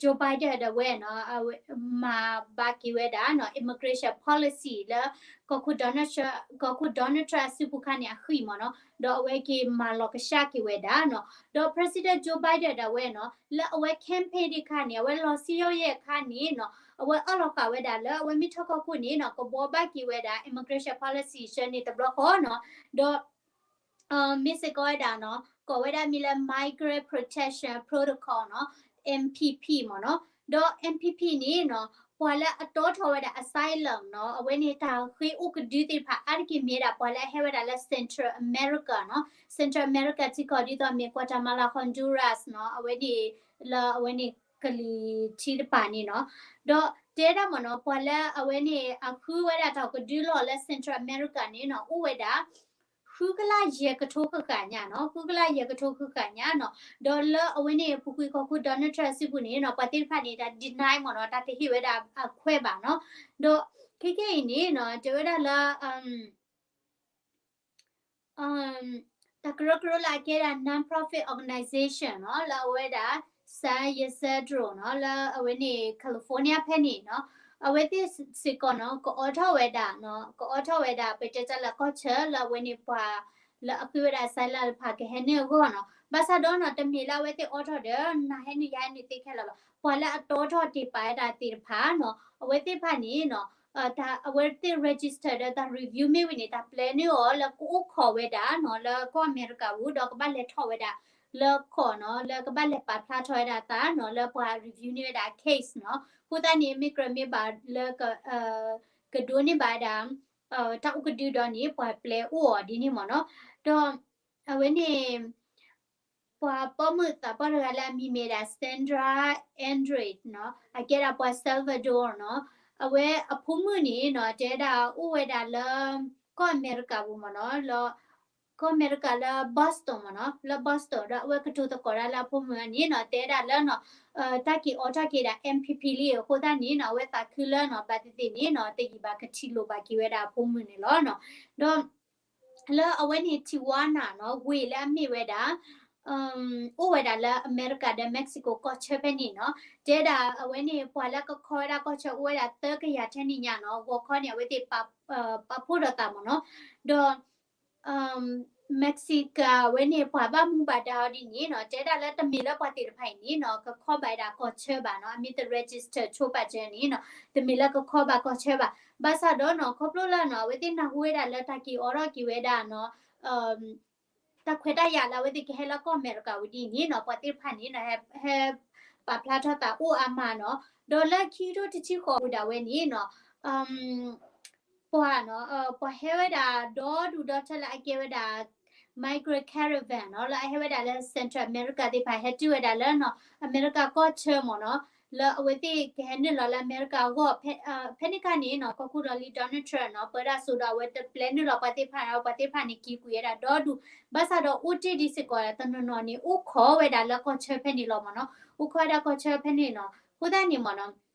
Joe Biden ဒၣ်ဝဲနီၤ အဝဲ မၤဘၣ်က့ၤဝဲဒၣ်နီၤ immigration policy လၢ ကီၢ်ခိၣ် Donald Trump ကီၢ်ခိၣ် Donald Trump အစုပူၤခါန့ၣ်အဃံမ့ၢ်နီၤ ဒီးအဝဲက့ၤမၤလီၤကဆှၣ်က့ၤဝဲဒၣ်နီၤ ဒီး President Joe Biden ဒၣ်ဝဲနီၤ လၢအဝဲ campaign ဒံးခါန့ၣ် အဝဲလီၤစံယိယဲၢ်ခါန့ၣ်နီၤ အဝဲအၢၣ်လီၤဃာ်ဝဲဒၣ်လၢအဝဲမ့ၢ်ထီၣ်ကီၢ်ခိၣ်န့ၣ်နီၤ ကဘှီဘၣ်က့ၤဝဲဒၣ် immigration policy ဆှၢန့ၢ်တဘျီဃီနီၤ ဒီး မ့ၢ်စ့ၢ်ကီးဝဲဒၣ်နီၤ ကိးဝဲဒၣ်မ့ၢ်လၢ Migrant Protection Protocol နီၤ MPP မ့ၢ်နီၤ ဒီး MPP န့ၣ်နီၤ ပှၤလၢအတီထီၣ်ဝဲဒၣ် asylum နီၤ အဝဲန့ၣ်တၢ်ဃ့အိၣ်ကဒုသ့ၣ်တဖၣ် အါတက့ၢ်မ့ၢ်ဝဲဒၣ် ပှၤလၢအဟဲဝဲဒၣ်လၢ Central America နီၤ Central America ထံကီၢ်ဒ်သိးမ့ၢ် Guatemala Honduras နီၤ အဝဲန့ၣ် လၢအဝဲန့ၣ်ကလံၤထံးတဖၣ်န့ၣ်နီၤ ဒီးတဲဒၣ်မ့ၢ်နီၤ ပှၤလၢအဝဲန့ၣ် အဃုဝဲဒၣ်တၢ်အိၣ်ကဒုလီၢ်လၢ Central America န့ၣ်နီၤ အိၣ်ဝဲဒၣ် ဃုကလးယဲၢ်ကထိဃၣ်ဃၣ်ညါနီၤ ဃုကလးယဲၢ်ကထိဃၣ်ဃၣ်ညါနီၤ ဒီးလၢအဝဲန့ၣ် ပူၤကွံာ်ကီၢ်ခိၣ် Donald Trump စုပူၤန့ၣ်နီၤ ပှၤသ့ၣ်တဖၣ်န့ၣ် တၢ် deny မ့ၢ်နီၤ တၢ်တဟ့ၣ်ဝဲဒၣ်အခွဲးဘၣ်နီၤ ဒီးခဲကနံၣ်အံၤန့ၣ်နီၤ တဲဝဲဒၣ်လၢ တၢ်ကရၢကရိလၢအကဲဒၣ် non-profit organization နီၤ လၢအဝဲဒၣ် San Ysidro နီၤ လၢအဝဲန့ၣ် California ဖဲန့ၣ်နီၤ အဝဲသ့ၣ်စ့ၢ်ကီးနီၤ ကအိးထီၣ်ဝဲဒၣ်နီၤ ကအိးထီၣ်ဝဲဒၣ် ပတဲတၢ်လၢကီၢ်ဆၢလၢအဝဲန့ၣ်ပှၤ လၢအဃုဝဲဒၣ် asylum တဖၣ်ကဟဲနုာ်အဂီၢ်နီၤ ဘၣ်ဆၣ်ဒီးနီၤ တမ့ၢ်လၢအဝဲသ့ၣ်အိးထီၣ်ဒီး နဟဲနုာ်ယဟဲနုာ်သ့ခဲလၢာ်ဘၣ် ပှၤလၢအတီထီၣ်တ့ၢ်ပာ်ဝဲဒၣ်သ့ၣ်တဖၣ်နီၤ အဝဲသ့ၣ်တဖၣ်န့ၣ်နီၤ တၢ်အဝဲသ့ၣ် register ဒီးတၢ် review မ့ၢ်ဝံၤန့ၣ် တၢ်ပျဲနုာ်အီၤလၢကအိၣ်ခိးဝဲဒၣ်နီၤ လၢကီၢ်အမဲရကၤပူၤ ဒီးကဘၣ်လဲၤထီၣ်ဝဲဒၣ် လၢကီၢ်နီၤ လၢကဘၣ်လဲၤပာ်ဖျါထီၣ်ဝဲဒၣ်သးနီၤ လၢပှၤ review န့ၢ်ဝဲဒၣ် case နီၤ အဃိသတးန့ၣ် မ့ၢ်ကြၢးမ့ၢ်ဘၣ်လၢ ကဒိးန့ၢ်ဘၣ်ဝဲဒၣ် တၢ်အိၣ်ကဒုဒီးန့ၣ် ပှၤပျဲအိၣ်အီၤဒ်န့ၣ်မ့ၢ်နီၤ ဒီး အဝဲန့ၣ် ပှၤပိာ်မုၣ်သးပှၢ်တဂၤလၢအမံၤမ့ၢ်ဒၣ် Sandra Andrade နီၤ အကဲဒၣ်ပှၤ Salvador နီၤ အဝဲအဖိမုၣ်န့ၣ်နီၤ တဲဒၣ်အိၣ်ဝဲဒၣ်လၢ ကီၢ်အမဲရကၤပူၤမ့ၢ်နီၤ လၢ ကီၢ်အမဲရကၤလၢ Boston မ့ၢ်နီၤ လၢ Boston ဒီးအဝဲကတိၤသကိးတၢ်လၢအဖိမုၣ်န့ၣ်နီၤ တဲဒၣ်လၢနီၤ တၢ်က့ၤအိးထီၣ်က့ၤဒၣ် MPP လံအဃိသတးန့ၣ်နီၤ အဝဲသးခုလၢနီၤ ဘၣ်သ့ၣ်သ့ၣ်န့ၣ်နီၤ တယံာ်ဘၣ်ကထံၣ်လိာ်ဘၣ်က့ၤဝဲဒၣ်အဖိမုၣ်န့ၣ်လီၤနီၤ ဒီး လၢအဝဲန့ၣ် Tijuana နီၤ ဝ့ၢ်လၢအမ့ၢ်ဝဲဒၣ် အိၣ်ဝဲဒၣ်လၢအမဲရကၤဒီး Mexico ကီၢ်ဆၢဖဲန့ၣ်နီၤ တဲဒၣ်အဝဲန့ၣ် ပှၤလၢကခီဝဲဒၣ်ကီၢ်ဆၢအိၣ်ဝဲဒၣ်သၢကယၤထဲန့ၣ်ညါနီၤ ဂီၤခီန့ၣ် အဝဲသ့ၣ် ပာ်ဖှိၣ်ဒီးသးမ့ၢ်နီၤ ဒီး Mexico အဝဲန့ၣ် ပှၤဘၣ်မူဘၣ်ဒါအီၤဒ်န့ၣ်နီၤ တဲဒၣ်လၢတမ့ၢ်လၢပှၤသ့ၣ်တဖၣ်အံၤန့ၣ်နီၤ ကခီဘၣ်ဝဲဒၣ်ကီၢ်ဆၢဘၣ်နီၤ အမ့ၢ်တ register ဆိပာ်စၢၤန့ၣ်နီၤ တမ့ၢ်လၢကခီဘၣ်ကီၢ်ဆၢဘၣ် ဘၣ်ဆၣ်ဒီးနီၤ ခီဖျိလၢနီၤ အဝဲသ့ၣ်နၢ်ဟူဝဲဒၣ်လၢတၢ်က့ၤအိးထီၣ်က့ၤဝဲဒၣ်နီၤ တၢ်ခွဲးတၢ်ယာ်လၢအဝဲသ့ၣ်ကဟဲလၢကီၢ်အမဲရကၤဝဲဒ်န့ၣ်နီၤ ပှၤသ့ၣ်တဖၣ်န့ၣ်နီၤ ဟဲ ဟဲပာ်ဖျါထီၣ်သးအိၣ်အါမးနီၤ ဒီးလၢခံကထိတဆံဃိးပူၤဒၣ်ဝဲန့ၣ်နီၤ ပှၤနီၤ ပှၤဟဲဝဲဒၣ်ဒီဒူၣ်ဒီထၢလၢအကဲဝဲဒၣ် migrant caravan နီၤ လၢအဟဲဝဲဒၣ်လၢ Central America သ့ၣ်တဖၣ် ဟဲတုၤဝဲဒၣ်လၢနီၤ အမဲရကၤကီၢ်ဆၢမ့ၢ်နီၤ လၢအဝဲသ့ၣ်ကဟဲနုာ်လီၤလၢအမဲရကၤအဂီၢ် ဖဲ ဖဲန့ၣ်အခါန့ၣ်နီၤ ကီၢ်ခိၣ်ဒီးလံ Donald Trump နီၤ ပၢဒၣ်စိဒီးအဝဲတပျဲနုာ်လီၤပှၤသ့ၣ်တဖၣ်န့ၣ် ပှၤသ့ၣ်တဖၣ်န့ၣ်က့ၤကွံာ်ဝဲဒၣ်ဒီဒူၣ် ဘၣ်ဆၣ်ဒီးအိၣ်တ့ၢ်ဒံးစ့ၢ်ကီးတနီၤနီၤန့ၣ် အိၣ်ခိးဝဲဒၣ်လၢကီၢ်ဆၢဖဲန့ၣ်လီၤမ့ၢ်နီၤ အိၣ်ခိးဝဲဒၣ်ကီၢ်ဆၢဖဲန့ၣ်နီၤ အဃိသတးန့ၣ်မ့ၢ်နီၤ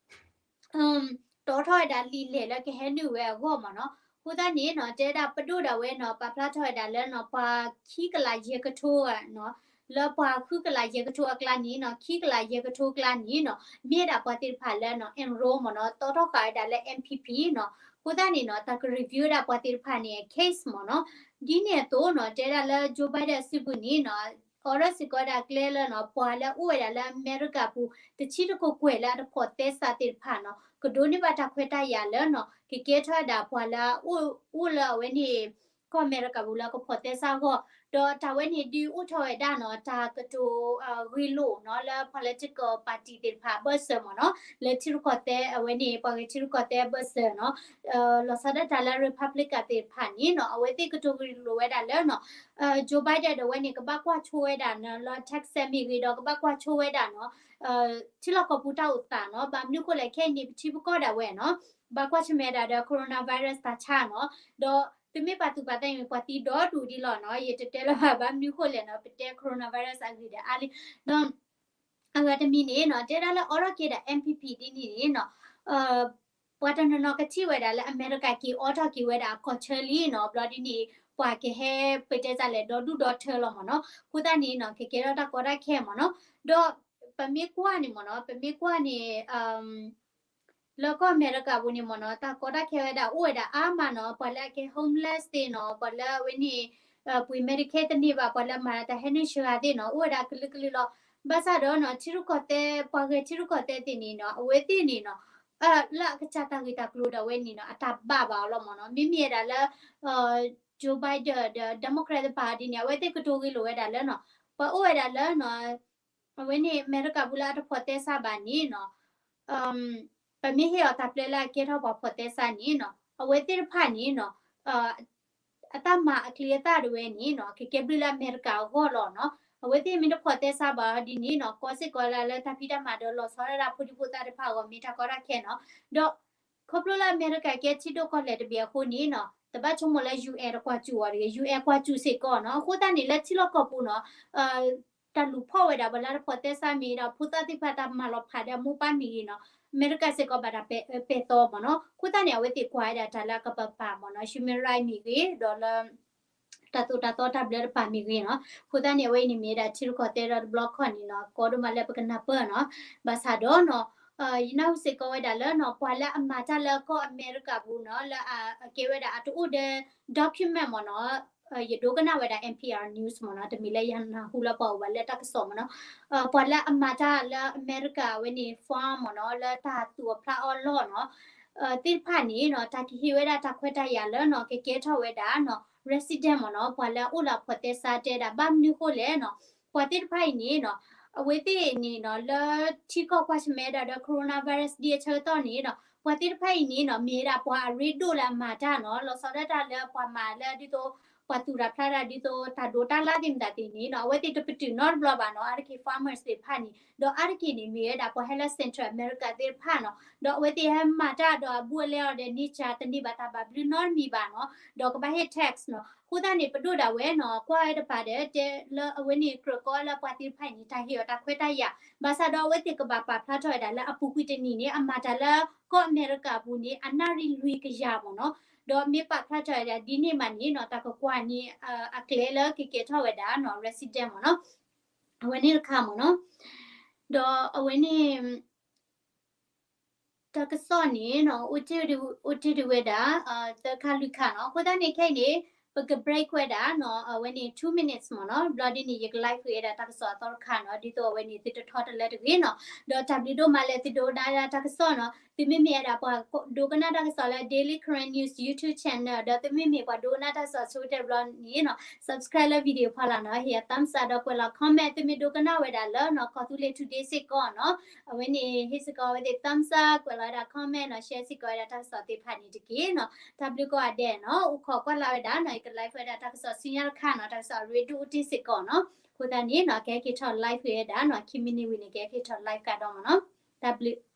တီထီၣ်ဝဲဒၣ်လံာ်လဲၢ်လၢကဟဲနုာ်ဝဲအဂီၢ်မ့ၢ်နီၤ အဃိသတးန့ၣ်နီၤ တဲဒၣ်ပဒိၣ်ဒၣ်ဝဲနီၤ ပာ်ဖျါထီၣ်ဝဲဒၣ်လၢနီၤ ပှၤခံကလးယဲၢ်ကထိနီၤ လၢပှၤဃုကလးယဲၢ်ကထိအကျါန့ၣ်နီၤ ခံကလးယဲၢ်ကထိအကျါန့ၣ်နီၤ မ့ၢ်ဝဲဒၣ်ပှၤသ့ၣ်တဖၣ်လၢနီၤ enroll မ့ၢ်နီၤ တီထီၣ်ဃာ်ဝဲဒၣ်လၢ MPP နီၤ အဃိသတးန့ၣ်နီၤ တၢ်က review ဝဲဒၣ်ပှၤသ့ၣ်တဖၣ်န့ၣ် case မ့ၢ်နီၤ ဒ်န့ၣ်အသိးနီၤ တဲဒၣ်လၢ Joe Biden စုပူၤန့ၣ်နီၤ အိးထီၣ်စ့ၢ်ကီးဝဲဒၣ်ကျဲလၢနီၤ ပှၤလၢအအိၣ်ဝဲဒၣ်လၢအမဲရကၤပူၤ တဆံတကကွဲၢ်လၢအတဖိးသဲစးသ့ၣ်တဖၣ်နီၤ ကဒိးန့ၢ်ဘၣ်တၢ်ခွဲးတၢ်ယာ်လၢနီၤ ကကဲထီၣ်ဝဲဒၣ်ပှၤလၢအအိၣ်လၢအဝဲန့ၣ် ကီၢ်အမဲရကၤပူၤလၢကဖီၣ်သဲစးအဂီၢ်, ဒီးတၢ်ဝဲန့ၣ်ဒုးအိၣ်ထီၣ်ဝဲဒၣ်နီၤ တၢ်ကတိၤဂ့ၤလိာ်နီၤ လၢ political party သ့ၣ်တဖၣ်အဘၢၣ်စၢၤမ့ၢ်နီၤ, လၢထံရူၢ်ကီၢ်သဲးအဝဲန့ၣ် ပှၤဂ့ၤထံရူၢ်ကီၢ်သဲးအဘၢၣ်စၢၤနီၤ, လီၤဆီဒၣ်တၢ်လၢ Republican သ့ၣ်တဖၣ်န့ၣ်နီၤ အဝဲသ့ၣ်ကတိၤဂ့ၤလိာ်ဝဲဒၣ်လၢနီၤ Joe Biden ဒီးဝဲန့ၣ် ကဘၣ်ကွၢ်ဆိဝဲဒၣ်နီၤ လၢ Texas မ့ၢ်ဂ့ၤဒီး ကဘၣ်ကွၢ်ဆိဝဲဒၣ်နီၤ ထံလီၢ်ကီၢ်ပူၤတၢ်အိၣ်သးနီၤ, ဘၣ်မနုၤဃိလဲၣ် ခဲအံၤန့ၣ် ပထံပကီၢ်ဒၣ်ဝဲနီၤ ဘၣ်ကွၢ်ဆၢၣ်မဲာ်ဒၣ်ဒီး coronavirus တၢ်ဆါနီၤ, ဒီးသုမ့ၢ်ပာ်သူၣ်ပာ်သးန့ၣ် ပှၤသံဒီဒူၣ်ဒ်လီၤနီၤ, ယတတဲလၢၤဘၣ် ဘၣ်မနုၤဃိလဲၣ်နီၤ ပတဲ coronavirus အဂ့ၢ်ဒီးအါလံ, ဒီး အဂၤတမံၤန့ၣ်နီၤ တဲဒၣ်လၢအိးထီၣ်က့ၤဒၣ် N P P ဒ်န့ၣ်န့ၣ်နီၤ ပှၤတနီၤနီၤကထံၣ်ဝဲဒၣ်လၢအမဲရကၤက့ၤအိးထီၣ်က့ၤဝဲဒၣ်အကီၢ်ဆၢလံနီၤ, ဘျီဒ်န့ၣ် ပှၤကဟဲပတဲတၢ်လဲၣ် ဒီဒူၣ်ဒီထၢလီၤမ့ၢ်နီၤ, အဃိသတးန့ၣ်နီၤ ကကဲထီၣ်တၢ်ကီတၢ်ခဲမ့ၢ်နီၤ, ဒီးပမ့ၢ်ကွၢ်န့ၣ်မ့ၢ်နီၤ ပမ့ၢ်ကွၢ်န့ၣ် လၢကီၢ်အမဲရကၤပူၤန့ၣ်မ့ၢ်နီၤ တၢ်ကီတၢ်ခဲဝဲဒၣ်အိၣ်ဝဲဒၣ်အါမးနီၤ, ပှၤလၢအကဲ homeless သ့ၣ်နီၤ, ပှၤလၢအဝဲန့ၣ် ပှ့ၤ Medicaid တန့ၢ်ဘၣ်, ပှၤလၢမၤတၢ်ဟဲနုာ်ဆှၢဂၤသ့ၣ်နီၤ အိၣ်ဝဲဒၣ်ကလုာ်ကလုာ်လီၤ. ဘၣ်ဆၣ်ဒီးနီၤ ထံရူၢ်ကီၢ်သဲး ပှၤဂ့ၤထံရူၢ်ကီၢ်သဲးသ့ၣ်န့ၣ်နီၤ အဝဲသ့ၣ်န့ၣ်နီၤ လၢအကစၢ်တၢ်ဂ့ၢ်တၢ်ကျိၤဒၣ်ဝဲန့ၣ်နီၤ အတၢ်ဘၣ်ဘၣ်အီၤလီၤမ့ၢ်နီၤ, မ့မ့ၢ်ဝဲဒၣ်လၢ Joe Biden ဒီး Democrat တဖၣ်ဒ်န့ၣ် အဝဲသ့ၣ်ကတိၤဂ့ၤလိာ်ဝဲဒၣ်လၢနီၤ ပှၤအိၣ်ဝဲဒၣ်လၢနီၤ အဝဲန့ၣ် အမဲရကၤပူၤလၢအတဖီၣ်သဲစးဘၣ်န့ၣ်နီၤ ပမ့ၢ်ဟ့ၣ်အီၤတၢ်ပျဲလၢအကဲထီၣ်ပှၤဖီၣ်သဲစးန့ၣ်နီၤ အဝဲသ့ၣ်တဖၣ်န့ၣ်နီၤ အတၢ်မၤအချံအသၣ်ဒၣ်ဝဲန့ၣ်နီၤ ကကဲဘျုးလၢအမဲရကၤအဂီၢ်လီၤနီၤ. အဝဲသ့ၣ်မ့ၢ်တဖီၣ်သဲစးဘၣ်ဒ်န့ၣ်နီၤ ကီစ့ၢ်ကီးလၢလၢတၢ်ဖံးတၢ်မၤဒီးလီၤဆီဒၣ်တၢ်ဖိဒံဖိသၣ်တဖၣ်အဂီၢ်မ့ၢ်တၢ်ကီတၢ်ခဲနီၤ. ဒီးခီဖျိလၢအမဲရကၤကဲထံဒိၣ်ကီၢ်လဲၢ်တဘ့ၣ်အဃိန့ၣ်နီၤ တဘၣ်ဆိကမိၣ်လၢ U N တကွၢ်စူၣ်အီၤတဂ့ၤ, U N ကွၢ်စူၣ်စ့ၢ်ကီးနီၤ. အဃိသတးန့ၣ် လၢထံလီၢ်ကီၢ်ပူၤနီၤ တၢ်လူၤဖီၣ်ဝဲဒၣ်ပှၤလၢတဖီၣ်သဲစးမ့ၢ်ဂ့ၤဒီး ဖိသၣ်သ့ၣ်တဖၣ်တၢ်မၤလီၤဖးဒီးအမိၢ်ပၢ်မ့ၢ်ဂ့ၤနီၤ အမဲရကၤစ့ၢ်ကီးဘၣ်တၢ်ပဲာ်အၢပဲာ်သီမ့ၢ်နီၤ. အဃိသတးန့ၣ် အဝဲသ့ၣ်ကွၢ်ဝဲဒၣ်တၢ်လၢအကပၤပၤမ့ၢ်နီၤ human right မ့ၢ်ဂ့ၤ ဒီးလၢ တၢ်သိၣ်တၢ်သီတၢ်ဘျၢတဖၣ်မ့ၢ်ဂ့ၤနီၤ. အဃိသတးန့ၣ် အဝဲအံၤန့ၣ်မ့ၢ်ဝဲဒၣ်ထံရူၢ်ကီၢ်သဲးဒီးတဘျီခီၣ်န့ၣ်နီၤ ကီဒိၣ်မးလၢပကနၢ်ပၢၢ်နီၤ. ဘၣ်ဆၣ်ဒီးနီၤ ယနၢ်ဟူစ့ၢ်ကီးဝဲဒၣ်လၢနီၤ ပှၤလၢအမၤတၢ်လၢကီၢ်အမဲရကၤပူၤနီၤ လၢအကဲဝဲဒၣ်အတအိၣ်ဒီး document မ့ၢ်နီၤ ယဒိကနၣ်ဝဲဒၣ် N P R news မ့ၢ်နီၤ တမ့ၢ်လၢယနၢ်ဟူလၢပှၤအိၣ်ဘၣ်လၢတၢ်ကစီၣ်မ့ၢ်နီၤ. ပှၤလၢအမၤတၢ်လၢအမဲရကၤဝဲန့ၣ် farm မ့ၢ်နီၤ လၢတၢ်သူၣ်အီၣ်ဖျးအီၣ်လီၢ်နီၤ သ့ၣ်တဖၣ်န့ၣ်နီၤ တၢ်ကဟ့ၣ်ဝဲဒၣ်တၢ်ခွဲးတၢ်ယာ်လၢနီၤ ကကဲထီၣ်ဝဲဒၣ်နီၤ resident မ့ၢ်နီၤ ပှၤလၢအအိၣ်လၢအဖီၣ်သဲစးတဲဒၣ် ဘၣ်မနုၤဃိလဲၣ်နီၤ ပှၤသ့ၣ်တဖၣ်အံၤန့ၣ်နီၤ အဝဲသ့ၣ်န့ၣ်နီၤ လၢထံကီၢ်ကွၢ်ဆၢၣ်မဲာ်ဒၣ်ဒီး coronavirus ဒ်အဆၢကတီၢ်န့ၣ်နီၤ ပှၤသ့ၣ်တဖၣ်အံၤန့ၣ်နီၤ မ့ၢ်ဝဲဒၣ်ပှၤအရ့ဒိၣ်လၢအမၤတၢ်နီၤ လီၤဆီဒၣ်တၢ်လၢပှၤမၤလၢဒ်သိး ပှၤသူၣ်တၢ်ဖျးတၢ်ဒ်သိး တၢ်ဒိးတၢ်လၢ်သ့ၣ်မတၤသ့ၣ်န့ၣ်နီၤ အဝဲသ့ၣ်တပတုာ်နီတဘျီဘၣ်နီၤ အါတက့ၢ် farmers သ့ၣ်တဖၣ်န့ၣ် ဒီးအါတက့ၢ်န့ၣ် မ့ၢ်ဝဲဒၣ်ပှၤဟဲလၢ Central America သ့ၣ်တဖၣ်နီၤ ဒီးအဝဲသ့ၣ်ဟဲမၤတၢ်ဒီးအဘူးအလဲအီၤဒီး nature တန့ၢ်ဘၣ်တၢ်ဘၣ်ဘျုးနီတမံၤဘၣ်နီၤ ဒီးကဘၣ်ဟ့ၣ် tax နီၤ အဃိသတးန့ၣ် ပဒိၣ်ဒၣ်ဝဲနီၤ ကွၢ်ဝဲတပၤဒီး တဲလၢအဝဲန့ၣ်ကြၢးကီလၢပှၤသ့ၣ်တဖၣ်အံၤန့ၣ် တၢ်ဟ့ၣ်အီၤတၢ်ခွဲးတၢ်ယာ် ဘၣ်ဆၣ်ဒီးအဝဲသ့ၣ်ကဘၣ်ပာ်ဖျါထီၣ်ဝဲဒၣ်လၢအပူၤကွံာ်တနံၤန့ၣ် အမၤတၢ်လၢကီၢ်အမဲရကၤအပူၤန့ၣ် အနၣ်ရံၣ်လွံၢ်ကယၤမ့ၢ်နီၤ ဒီးမ့ၢ်ပာ်ဖျါထီၣ်ဝဲဒၣ်ဒ်န့ၣ်မးန့ၣ်နီၤ တၢ်ကကွၢ်န့ၣ် အကျဲလၢကကဲထီၣ်ဝဲဒၣ်နီၤ resident မ့ၢ်နီၤ အဝဲန့ၣ်တခါမ့ၢ်နီၤ ဒီးအဝဲန့ၣ် တၢ်ကစီၣ်န့ၣ်နီၤ အိၣ်တ့ၢ်ဒံးဝဲဒၣ် သၢခါလွံၢ်ခါနီၤ အဃိသတးန့ၣ်ခဲအံၤန့ၣ် ပက break ဝဲဒၣ်နီၤ အဝဲန့ၣ် two minutes မ့ၢ်နီၤ ဘျီဒ်န့ၣ် ယက live ဝဲဒၣ်တၢ်ကစီၣ်အသီတခါနီၤ ဒ်သိးအဝဲန့ၣ် သုတထီတလၢတဂ့ၤနီၤ ဒီးတၢ်ဘျုးဒိၣ်မးလၢသုဒိကနၣ်ဒၣ်တၢ်ကစီၣ်နီၤ သုမ့မ့ၢ်ဝဲဒၣ်ပှၤဒိကနၣ်တၢ်ကစီၣ်လၢ Daily Karen News YouTube channel ဒီးသုမ့မ့ၢ်ပှၤဒိကနၣ်တၢ်ကစီၣ်ဆိကတၢၢ်ဘျီန့ၣ်နီၤ subscribe လၢ video ဖီလာ်နီၤ ဟ့ၣ်ယၤ thumbs up ဒီးကွဲးလီၤ comment သုမ့ၢ်ဒိကနၣ်ဝဲဒၣ်လၢနီၤ ကီၢ်သူလ့ၤ today စ့ၢ်ကီးနီၤ အဝဲန့ၣ် ဟ့ၣ်စ့ၢ်ကီးအဝဲသ့ၣ် thumbs up ကွဲးလီၤဝဲဒၣ် comment နီၤ share စ့ၢ်ကီးဝဲဒၣ်တၢ်ကစီၣ်သ့ၣ်တဖၣ်န့ၣ်တက့ၢ်နီၤ တၢ်ဘျုးကိးဂၤဒဲးနီၤ အိၣ်ခိးကွၢ်လၢ်ဝဲဒၣ်နီၤ ယက live ဝဲဒၣ်တၢ်ကစီၣ်ဆူညါတခါနီၤ တၢ်ကစီၣ်အရ့ဒိၣ်အိၣ်တ့ၢ်စ့ၢ်ကီးနီၤ အဃိသတးန့ၣ်နီၤ ကဟဲက့ၤထီၣ် live ဝဲဒၣ်နီၤ ခံ minute ဝံၤန့ၣ် ကဟဲက့ၤထီၣ် live ကဒီးမ့ၢ်နီၤ တၢ်ဘျုး